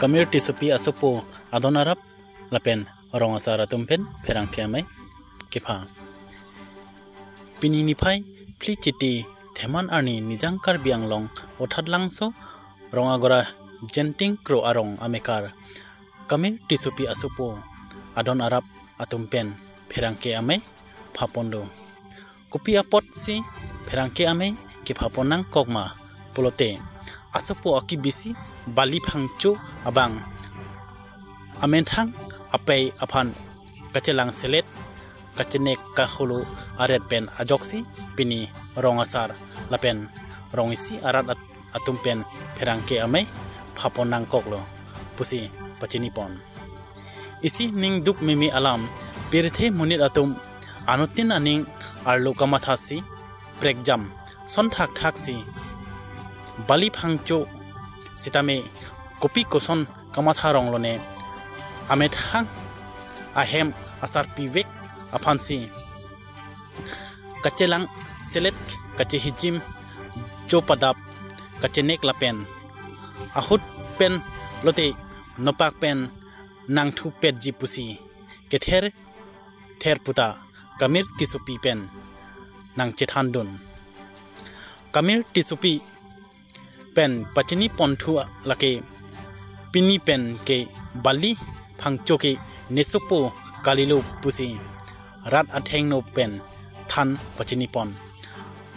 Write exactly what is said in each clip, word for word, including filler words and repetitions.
Kamir Tissopi asopo adon arap lapen rong asar atum pen pherangke amei kepha. Pini niphai phli Chiti Theman arni Nijang Karbi Anglong Vothatlangso Rong Agora Jenting Kro arong amekar Kamir Tissopi asopo adon arap atum pen pherangke amei phapon do. Kopi apotsi pherangke amei kephapon nangkok ma pulote, asopo akibisi Bali Phangcho abang amethang apei aphan kachelang selet, kachenek kaholo aret pen ajoksi pini rong asar lapen rong isi arat at- atum pen pherangke amei phapon nangkoklo pusi pachinipon. Isi ningduk meme alam, pirthe monit atum anuttin aning arlo kamathasi prekjam son thakthak si Bali Phangcho sitame kopi koson kamatha rong lone amethang ahem asarpivek aphansi kachelang selet, kachehijim, jo padap, kachenek lapen ahut pen lote nopak pen nangthupetji pusi kether ther puta Kamir Tissopi pen nangchethandun. Kamir Tissopi pen pachiniponthu lake pini pen ke Bali Phangcho ke nesopo kalilo pusi rat athengno pen than pachinipon.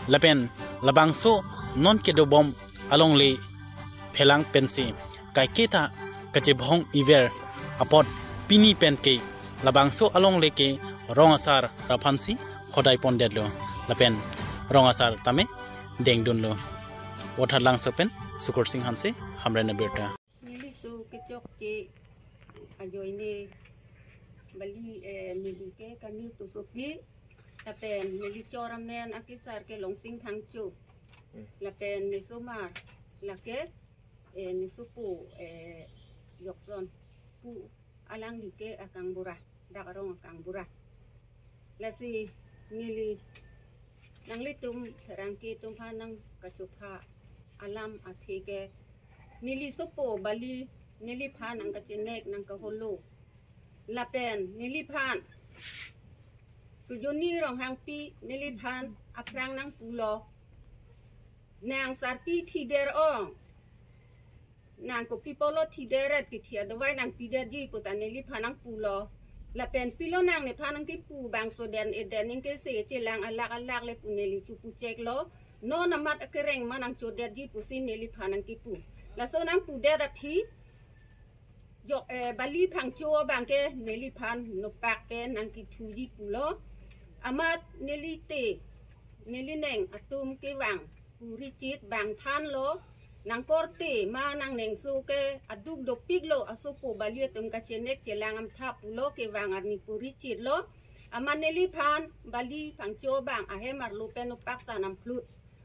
Lapen labangso non kedobom alongle phelang pensi kaiketa kachebhong iver apot pini pen ke labangso alongle ke rong asar aphansi hodai pondetlo lapen rong asar tame dengdunlo. Vothatlangso pen Sukur Sing Hanse, Hamren Abirta. Neli su kechokche ajoine Bali, eh, neli ke Kamir Tissopi, lapen neli chor amen akesar ke Longsing Phangcho, lapen nesomar lake, eh, nesopo, eh, Jokson pu, alangli ke akangbura, dak arong akangbura. Lasi neli nanglitum pherangke atum aphan nangkachopha alam athe ke, neli sopo Bali, neliphan nangkachenek nangkaholo. Lapen neliphan Rujoni Ronghangpi neliphan aphrang nangpulo, nang sarpi thider ong, nang kopi pulo thider et, kithi adovai nangpidetji puta neliphan nangpulo. Lapen pilo nang nephan nangkipu, bangso den eden ningke se chelang alak alak le pu neli chopu cheklo. Non amat akereng ma nangchodetji pusi neliphan nangkipu. Laso nangpudet aphi Jok, eh, Bali Phangcho abang ke neliphan nopak pen nangkithuji pulo. Amat neli te, neli neng atum kevang purichit bang thanlo, nangkorte ma nangnengso ke aduk dopiklo, asopo Bali atum kachenek chelang amtha pulo kevang arni purichitlo. Amat neliphan Bali Phangcho abang ahem arlo pen nopak sa namphlut.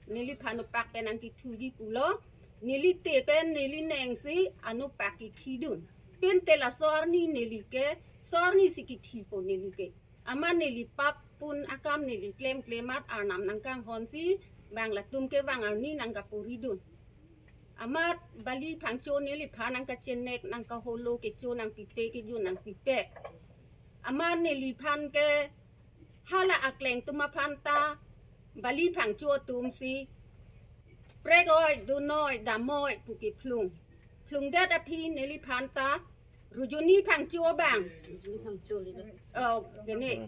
Neliphan nopak pen nangkithuji pulo. Neli te pen neli nengsi anopak kithidun. Pin te laso arni neli ke, so arni si kithipo neli ke. Amat neli pap pun akam neli klemkle amat Arnam nangkanghonsi bang latum kevang arni nangkapuridun. Amat Bali Phangcho neliphan nangkachenek nangkaholo, kecho nangpipe, kejun nangpipe. Amat neliphan ke hala akleng atum aphan ta Bali Phangcho atumsi prek oi, dun oi, dam oi pu kephlung. Phlungdet aphi neliphan ta Rujoni Phangcho abang. Oh, gini.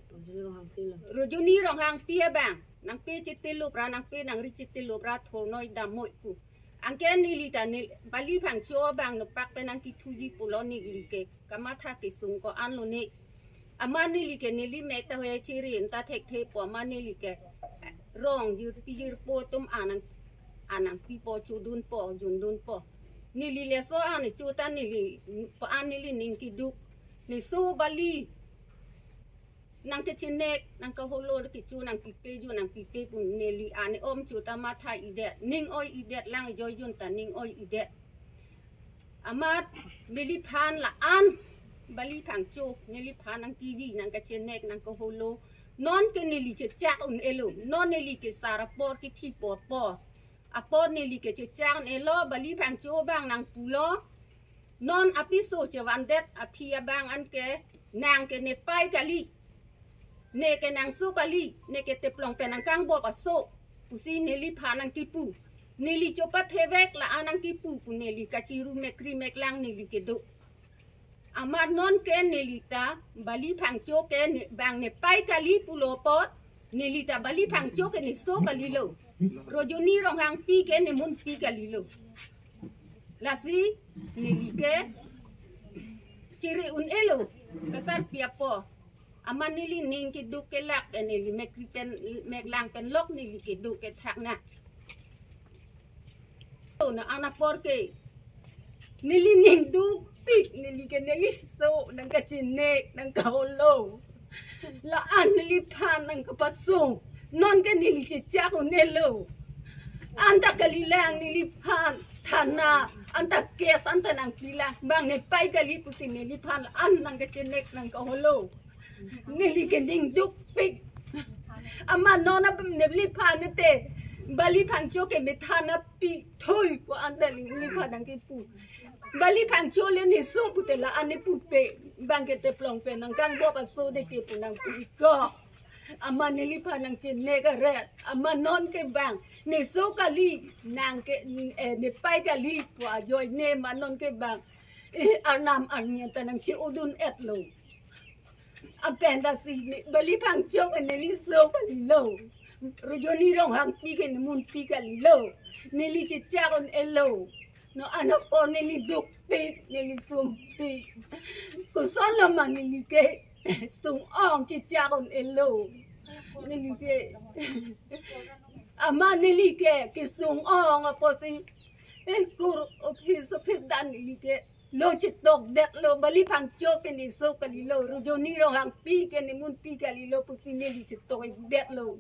Rujoni Ronghangpi abang. Nangpe chitilup ra, nangpe nangri chitilup ra, thor noi dam oi pu. Anke neli ta neli, Bali Phangcho abang nopak pen nangkithuji pulo neli ke kamatha kesung ko-an lone. Amat neli ke neli mek ta hoi chiri ta thekthe po, amat neli ke rong jirpi jirpo atum anang, anang pipo, chodunpo, jundunpo. Neli le so an cho ta neli, pa an neli ning kiduk. Neso Bali nangkachenek nangkaholo, kecho nangpipe, jun nangpipe pu neli an om cho ta matha-idet, ning oi-idet lang, joi jun ta ning oi-idet. Amat neliphan la-an Bali Phangcho neliphan nangkevi nangkachenek nangkaholo. Non ke neli chechak un-elo, non neli ke sar apor, kithipo apor. Apor neli ke chechak un-elo, Bali Phangcho abang nangpulo. Non apiso chevandet aphi abang anke nang ke nepei kali, ne ke nangso kali, ne ke teplong pen nangkangbop aso pusi neliphan nangkipu. Neli chopathevek la-an nangkipu pu neli kachiru mekri meklang neli kedo. Amat non ke neli ta Bali Phangcho ke ne, bang nepei kali pulo apot, neli ta Bali Phangcho ke neso kalilo. Rojoni Ronghangpi ke nemunpi kalilo. Lasi neli ke chiri un-elo, kasarpi apot. Amat neli ning keduk kelak, eh, neli mekri pen, meklang pen lok neli keduk kethak na. Na an apor ke neli ning dukpik, neli ke neli so nangkachinek nangkaholo. La-an neliphan nangkapasung. Non ke neli chechak un-elo. Anta kalilang neliphan thana, anta case anta nangpilang. Bang nepei kali pusi neliphan la-an nangkachinek nangkaholo. Neli ke ning dukpik. Amat non ap neliphan te Bali Phangcho ke methan api thoi ko anta neliphan nangkipu. Bali Phangcho le neso pute la-an nepupe. Bang ke teplong pen nangkangbop aso de ke pu nangpu iko. Amat neliphan nangchinek aret. Amat non ke bang neso kali nang ke, eh, nepei kali pu ajoine amat non ke bang, eh, arnam arni anta nangche-odun-etlo. Lapen lasi ne, Bali Phangcho ke neli so kalilo. Rojoni Ronghangpi ke nemunpi kalilo. Neli chechak un-elo. Non an apor neli dukpik, neli sungpik. Koson lo ma neli ke sung-ong chechak un-elo. Neli ke amat neli ke kesung-ong apotsi, eh, kur office office dan neli ke lo chetokdetlo, Bali Phangcho ke neso kalilo, Rojoni Ronghangpi ke nemunpi kalilo pusi neli chetokdetlo.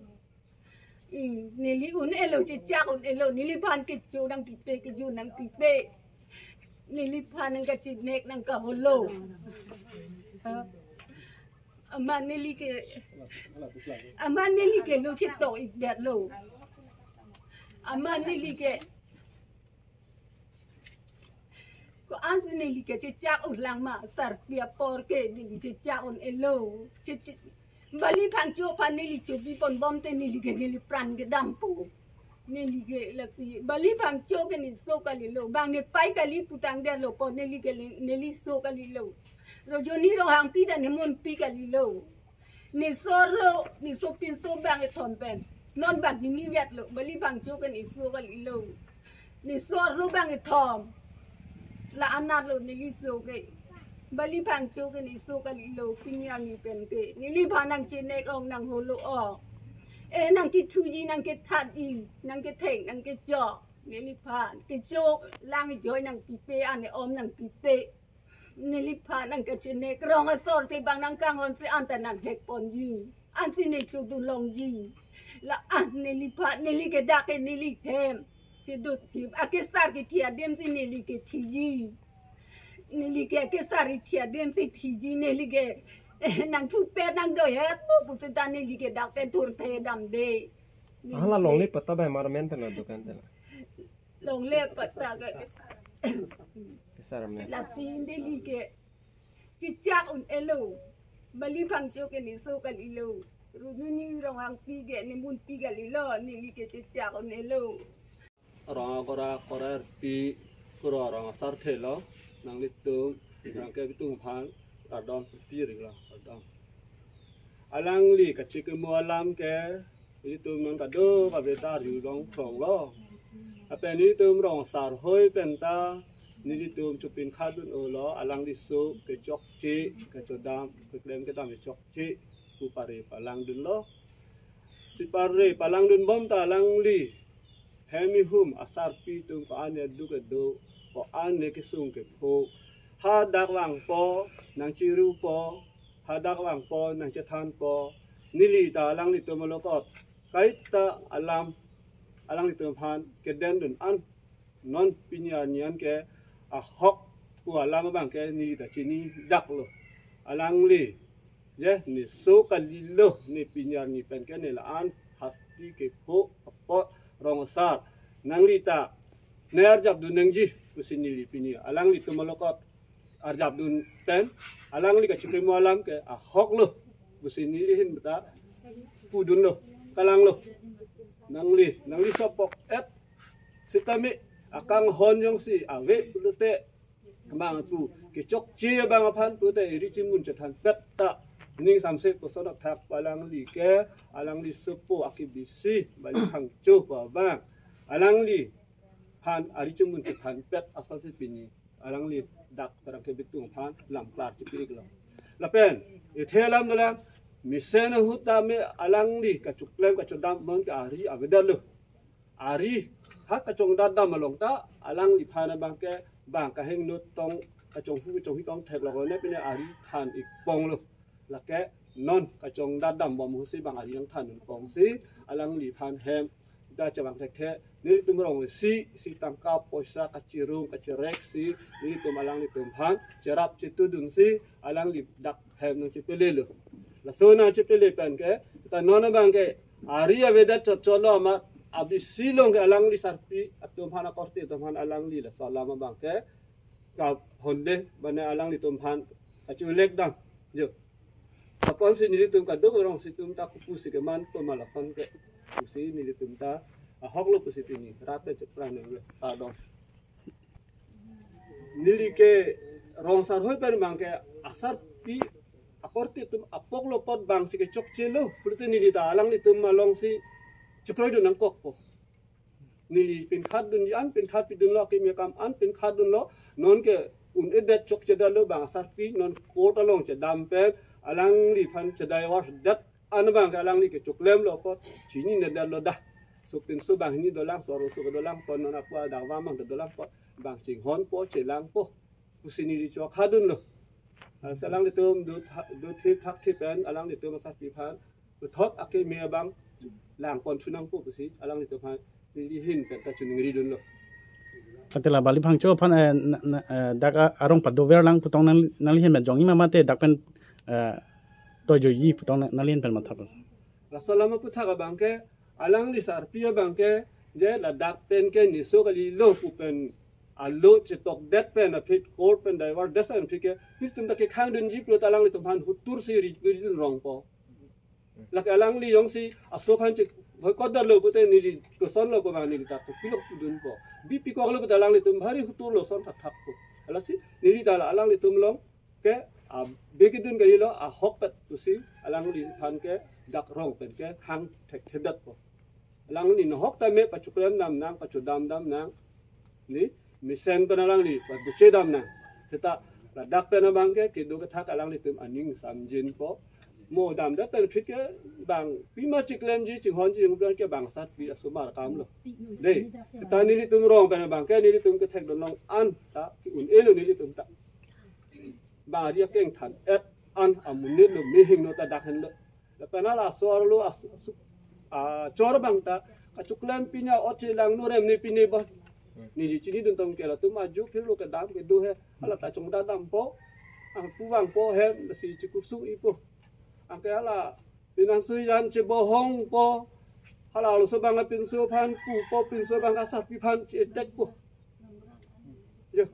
Hmm, neli un-elo, chechak un-elo, neliphan kecho nangpipe, kejun nangpipe. Neliphan nangkachinek nangkaholo. Ha? Amat neli ke, amat neli ke lo chetokdetlo. Amat neli ke ko-an si neli ke chechak un-elang ma, sarpi apor ke neli chechak un-elo. Cheche-, Bali Phangcho aphan neli chobi ponbom te neli ke neli pran kedampo. Neli ke lasi Bali Phangcho ke neso kalilo. Bang nepei kali putangdetlo apot neli ke le-, neli so kalilo. Rojoni Ronghangpi ta nemunpi kalilo. Nesorlo, neso pinso bang kethom pen. Non bang hini vetlo, Bali Phangcho ke neso kalilo. Nesorlo bang kethom. La-an natlo neli so ke. Bali Phangcho ke neso kalilo, pini arni pen ke. Neliphan nangchinek-ong nangholo-ong. Eh, nangkethuji, nangkethatji, nangketheng, nangkechok. Neliphan, kecho lang joi nangpipe, ane om nangpipe. Neliphan nangkachinek, rong asor te bang nangkanghon si anta nanghek ponji. Ansi ne chodun longji. La-an neliphan, neli ke dak ke neli hem. Chedut hip, akesar kethi adim si neli kethiji. Neli ke akesar kethi adim si thiji, neli ke, eh, nangthupe nangdohet, bu pusi ta neli ke dak pen thurthe damde. Neli Hala ke longle patta bai marmen pen la dukan te la. Longle patta ke. Kesar men. Lasi neli ke chechak un-elo. Bali Phangcho ke neso kalilo. Rojoni Ronghangpi ke nemunpi kalilo. Neli ke chechak un-elo. Rong agora korar pi kuro rong asar thelo. Nanglitum, rong ke bitung phan, kardom pi ri lo, kardom. Alangli kachikimo alam ke, nelitum non kado kabe ta ri long thong lo. Apen nelitum rong asar hoi pen ta, nelitum chupin khadun-olo, alangli so kechokche, kechodam, keklem kedam kechokche, pu pare palangdunlo. Si pare palangdunbom ta alangli hem ihum asarpi atum ko-an ne duk kedo, ko-an ne kesung kepho. Hadak vangpo, nangchirupo, hadak vangpo, nangchethanpo. Neli ta alanglitum alokot kaita alam, alanglitum aphan kedendun an. Non pini arni an ke ahok pu alam abang ke neli ta chinidaklo. Alangli, je, neso kalilo, ne pini arni pen ke ne la-an hasti kepho apot rong asar. Nangli ta nerjapdun nangji pusi neli pini alanglitum alokot arjapdun pen, alangli kachikimo alam ke ahok lo pusi neli ahin ta pudunlo, kalanglo. Nangli, nangli sopok et sitame akanghon jongsi ave pulote, bang pu kechokche abang aphan pulote eri chimun chethanpet ta ning samse koson athak pu alangli ke, alangli sopo akebisi Bali Phangcho pu abang, alangli aphan eri chimun chethanpet asonsi pini alangli dak parang kebitung aphan lam klar chipirik lo. Lapen ithe alam dalam mesen ahut tame alangli kachoklem kachodam abang ke eri avedetlo. Eri ha kachongdat dam along ta alangliphan abang ke bang kahingno tong kachonghu kachonghi tong theklok lo ne pine eri than ikpong lo. Lake non kachongdat dam bom ahutsi bang eri nangthan ikpong si alangliphan hem ta chabang thekthe, nelitum rong isi si tangka poisa kachirung kachirek si nelitum alanglitum aphan cherap chetudun si alangli dak hem nangchepele lo. Laso nangchepele pen ke ta non abang ke eri avedet chotchot lo amat abisi along ke alangli sarpi atum aphan akorte atum aphan alangli laso alam abang ke kahonde mane alanglitum aphan kachulek dam jo. Apotsi nelitum kadokave rong situm ta kopusi keman puma lason ke pusi nelitum ta ahok lo pusi pini rat pen chepran lo. Adong neli ke rong sarhoi pen abang ke asarpi akorte atum apok lo apot bang si kechokche lo pulote neli ta alanglitum along si chekroidun nangkokpo. Neli pinkhatdun an pinkhat pidunlo, akeme akam an pinkhatdunlo. Non ke un-edet chokchedetlo bang asarpi, non court along chedam pen alangliphan chedai war det an abang ke alangli kechoklemlo apot chininedetlo dah. So pinso banghini dolang, so arloso kedolang apot, non apu adang abang dolang apot bang chinghonpo chelangpo pusi neli chokhatdunlo. Ah, si alanglitum do tha-, do thip thak thip pen alanglitum asarpi aphan puthot akeme abang langpon thu nangpo pusi alanglitum aphan neli ahin pen ta chiningridunlo. Atela Bali Phangcho aphan, eh, na, na, eh, dak a-, arong padover lang pu tong nang, nangli ahin pen jongji ma mate dak pen, eh, toijoiji pu tong nang, nangli ahin pen matha pu. Laso alam aputhak abang ke alangli sarpi abang ke je ladak pen ke niso kalilo pu pen alo chetokdet pen aphi court pen daiwar desan aphi ke nelitum ta kekhangdunji pulote alanglitum aphan hutur si ri, ridun rongpo. Lake alangli jongsi aso aphan chek boycott detlo pulote neli kosonlo ko bang neli ta kopilok pudunpo. Bipikoklo pulote alanglitum bhari hutur lo son thakthakpo. Lasi neli ta la alanglitum along ke, ah, bikidun kalilo ahokpet pusi alangliphan ke dak rong pen ke khang thekthedetpo. Alangli nahok tame pachoklem dam nang, pachodam dam nang. Neli mesen pen alangli pabuche dam nang. Seta ladak pen abang ke kedo kethak alanglitum aning samjinpo. Mo damdet pen aphi ke bang pima chiklemji chinghonji ingplan ke bang asarpi asomar akam lo. Dei, seta nelitum rong pen abang ke nelitum kethekdun long an ta un-elo nelitum ta. Bang eri akeng than et an amonit lo, mehingno ta dak henlo. Lapen hala asor lo as-, asu-, achor abang ta kachoklem pine ot chelangno rem ne pine ba. Neli chinidun tong ke latum aju phirlo kedam kedo he. Hala ta chongdat dampo. Angpu vangpo he, si chikusung ipo. Anke hala pinanso jan chebohongpo. Hala arloso abang pinso aphan pupo, pinso abang asarpi aphan chetekpo. Jo.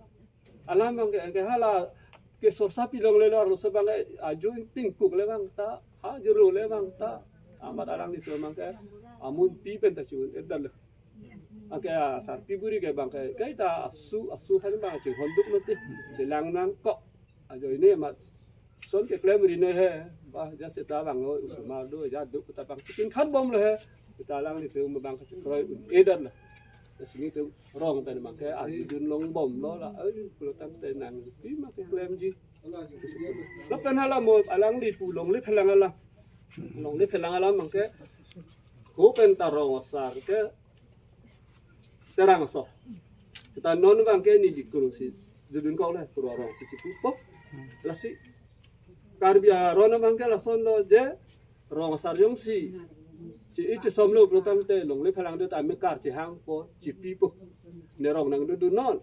Alam abang ke, ke hala keso sarpi longlelo arloso abang ke aju ingtingkuk le abang ta, ha jero le abang ta. Amat alanglitum abang ke amunpi pen ta chi-un-edetlo. Anke asarpi buri ke abang ke, kaita asu, asu aphan abang chinghonduk mati, chelang nangkok. Ajoine amat son keklem rine he, ba, ja seta abang lo, osomar do, ja do, ta abang pinkhatbomlo he, ta alanglitum abang ke chikroi un-edetlo. Lasi nelitum rong pen abang ke adidun longbomlo la, eh, pulo tangte nangli pima keklemji. Lapen hala mo alangli pu longle phelang alam. Longle phelang alam abang ke ko pen ta rong asar ke terang asor. Ta non abang ke neli kuru si dodun kok le kuru arong si chipupo. Lasi Karbi aron abang ke lasonlo je rong asar jongsi chi-i chisomlo pulo tangte longle phelang do ta mekar chihangpo, chipipo. Ne rong nangdodun non.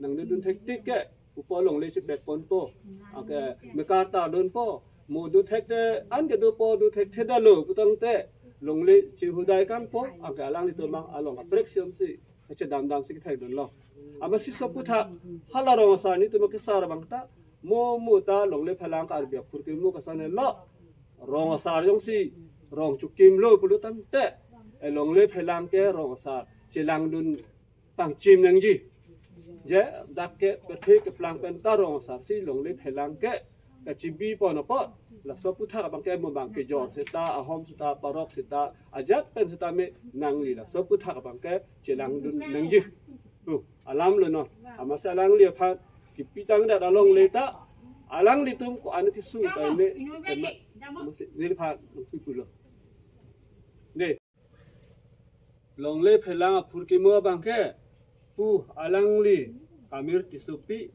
Nangdodun thektik ke, upo longle chipekponpo. Anke mekar ta dunpo. Mo do thekte an ke dopo, do thekthedetlo pu tangte longle chihudai kangpo. Anke alanglitum abang along aprek siam si kachedam dam si kethekdunlo. Amatsi soputhak hala rong asar nelitum akesar abang ta mo mo ta longle phelang Karbi aphurkimo kasan lo. Rong asar jongsi rong chokimlo pulo tangte, eh, longle phelang ke rong asar chelangdun pangchim nangji. Je dak ke pethe keplang pen ta rong asar si longle phelang ke kachibi pon apot, laso aputhak abang ke mo bang kejor seta, ahom seta, parok seta, ajat pen seta me nangli, laso aputhak abang ke chelangdun nangji. Tu alam lo non. Amatsi alangli aphan kipitang dat alongle ta, alanglitum ko-an kesung pen me, pen me, amatsi neliphan nangpi pulo. Ne. Longle phelang aphurkimo abang ke pu alangli Kamir Tissopi,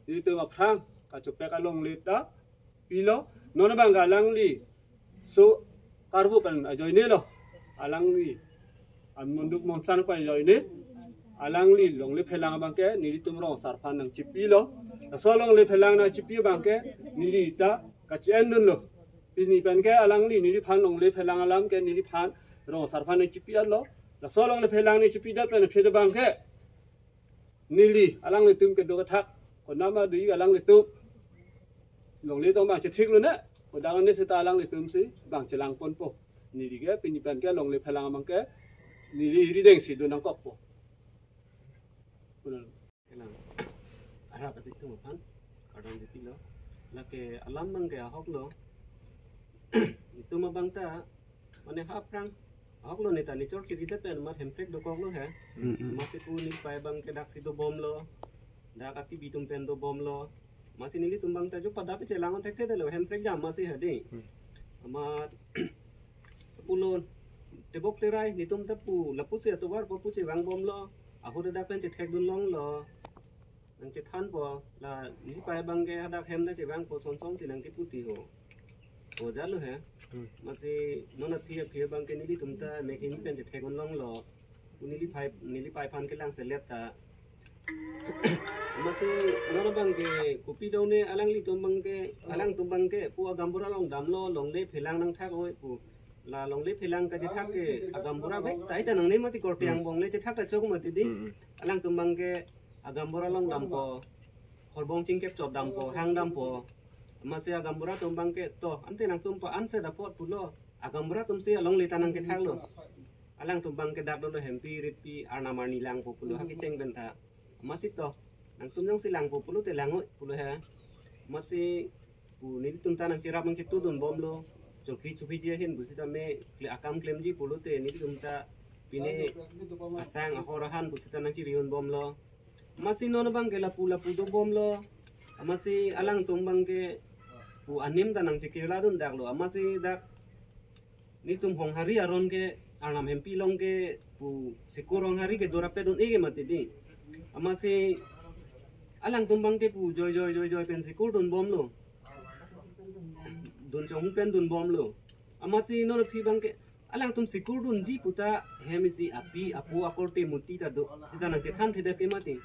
nelitum aphrang kachopek alongle ta pilo. Non abang ke alangli so karbo pen ajoine lo. Alangli an monduk monsan pen ajoine. Alangli longle phelang abang ke nelitum rong asar aphan nangchipilo. Laso longle phelang nangchipi abang ke neli ta kachi-endunlo. Pini pen ke alangli neliphan longle phelang alam ke neliphan rong asar aphan nangchipi-etlo. Laso longle phelang nangchipi dat pen aphi abang ke neli alanglitum kedo kethak konama dui alanglitum longle tong bang chethik lo ne. Kodang ne seta alanglitum si bang chelang ponpo. Neli ke pini pen ke longle phelang abang ke neli rideng si do nangkokpo. Kenang. Arap atum aphan kardom dipilo. Lake alam abang ke ahok lo. Itum abang ta mane ha aphrang ahok lo, neta nechor chiri te pen mat Hemprek dokok lo he. Mm, mm. Amatsi pu neli pei abang ke dak si dobomlo. Dak akibi atum pen dobomlo. Amatsi nelitum abang ta jo pada pe chelang on thekthe lo Hemprek jam amatsi ha dei. Hmm. Amat pulo tebok terai nelitum ta pu lapusi atovar po pu chevangbomlo. Ahut dak pen chethekdun longlo. Nangchethanpo, la neli pei abang ke hadak hem ta chevangpo, sonson si nangkiputi ho. Ho jalo he. Hmm. Amatsi non aphi aphi abang ke nelitum ta mek hini pen chethekdun longlo. Pu neli pei, neli pei aphan kelang selet ta. Amatsi non abang ke kopi do ne, alanglitum abang ke, alangtum abang ke pu agaonbura along damlo, longle phelang nangthak oi pu. La longle phelang kachethak ke agaonbura bek tai ta nangne mati, korte Hmm. angbong le chethak ta chok mati dei. Hmm, hmm. Alangtum abang ke agaonbura along dampo, horbong chingkep chot dampo, hang dampo. Amatsi agaonbura atum abang ke to, ante nangtum pa-an se dapot pulo. Agaonbura atum si alongle ta nangkethaklo. Alangtum abang ke dak dolo hempi ritpi arnam arni langpo pulo, ha kecheng pen ta. Amatsi to, nangtum jongsi langpo pulote lang oi pulo he. Amatsi pu nelitum ta nangcherap nangchetudunbomlo. Chokri chopiji ahin pusitame kle-, akam klemji pulote nelitum ta pine asang ahor ahan pusita nangchiriunbomlo. Amatsi non abang ke lapu lapu dobomlo. Amatsi alangtum abang ke pu anim ta nangchekirla dun daklo. Amatsi dak nelitum Honghari aron ke arnam hempi along ke pu sikur Honghari ke dorapet un-e ke mati dei. Amatsi alangtum abang ke pu joi joi joi joi pen sikurdunbomlo. Dun chong pen dunbomlo. Amatsi non aphi abang ke alangtum sikurdunji puta hem isi api apo akorte muti ta do. Sita nangchethanthedet ke mati.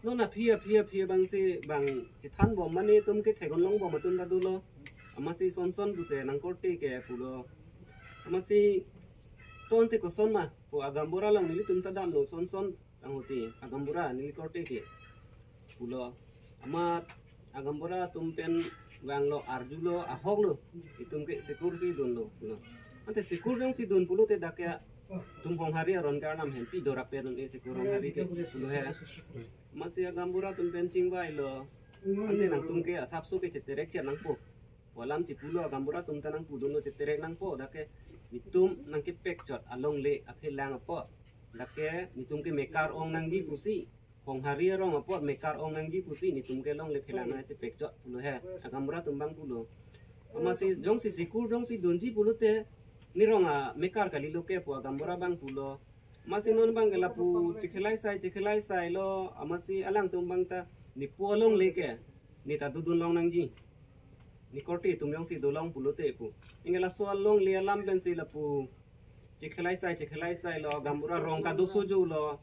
Non aphi aphi aphi abang si bang chethanbom mane atum ke thekdun longbom atum ta dolo. Amatsi sonson pute nangkorte ke pulo. Amatsi to ante koson ma pu agaonbura along nelitum ta damlo, sonson tanghuti agaonbura neli korte ke pulo. Amat agaonbura atum pen vanglo, arjulo, ahok lo, itum ke sikur si dunlo pulo. Ante sikur jongsi dun pulote dak ke itum Honghari aron ke arnam hempi dorapet un-e sikur Honghari ke pulo he. Amatsi agaonbura atum pen chingvailo. Ante nangtum ke asapso ke cheterek chet nangpo. Pu alam chipulo, agaonbura atum ta nangpudunlo cheterek nangpo. Dak ke nelitum nangkepek chot alongle aphelang apot. Dak ke nelitum ke mekar ong nangji pusi, Honghari arong apot mekar ong nangji pusi nelitum ke longle phelang nangchepek chot pulo he. Agaonbura atum abang pulo. Amatsi jongsi sikur jongsi dunji pulote nerong amekar kalilo ke pu agaonbura abang pulo. Amatsi non abang ke lapu chekhelai sai, chekhelai sailo, amatsi alangtum abang ta nepo alongle ke neta dodun long nangji. Nekorte atum jongsi dolong pulote pu. Anke laso alongle alam pensi lapu chekhelai sai, chekhelai sailo, agaonbura rong kadoso jolo.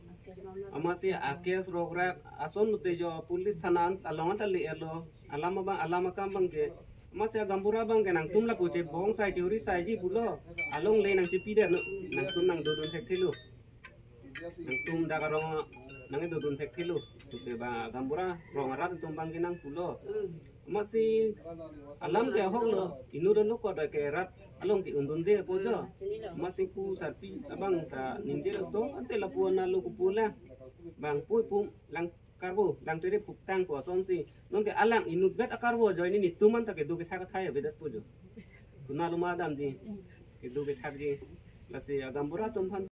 Amatsi akes rokrak ason mute jo police thana an-, along anta le-etlo. Alam abang, alam akam abang ke. Amatsi agaonbura abang ke nangtum lapu chebong sai, chehuri saiji pulo. Alongle nangchepidet no, nangtum nangdodun thekthelo. Nangtum dak arong nangkedodun thekthelo. Pusi bang gaonbura rong arat atum bang kenang pulo. Amatsi alam ke ahok lo, inut along kodak ke rat along ke undunde pu jo. Amatsi pu sarpi abang ta ningje lo to, ante lapu-an lo kepu la. Bang pui pu lang karbo, lang tere puktang pu asonsi. Nonke alang inutvet akarbo ajoine netum anta kedo kethak athai avedet pu jo. Konat lo ma damji, kedo kethakji. Lasi gaonbura atum aphan